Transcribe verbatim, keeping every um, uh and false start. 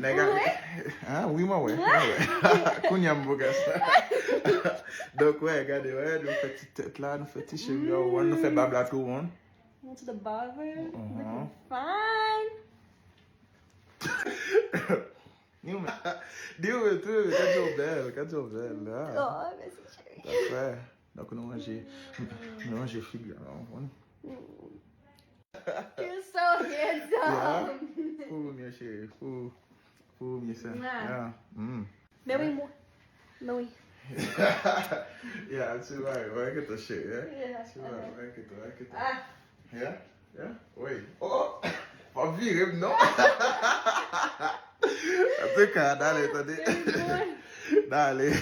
Nèg a, ah, wi, mwen wè, mwen wè. Kounye a m bo gas la. Donk, wè, gade, wè, nou fè ti tèt la, nou fè ti cheve a wonn, nou fè bab la tou wonn. Went to the barber, looking fine. Ni ou menm. Ni ou menm, tou, kat yo bèl, kat yo bèl, ah. Oh, mèsi, cheri. Dakò. Donk, nou ranje, nou ranje figi a, non, konn. You're so handsome. Yeah. Fou, mwen cheri, fou. Fou, mwen sa. Yeah. Mm. Men wi, mwen. Men wi. Yeah, tu vas, ouais, que t'as chéri, hein? Yeah. Tu vas, ouais, que t'as, ouais, que t'as. Ah. Yeah, yeah, wi. Oh, pa vire m, non. An tou ka, dale, tande. Dale.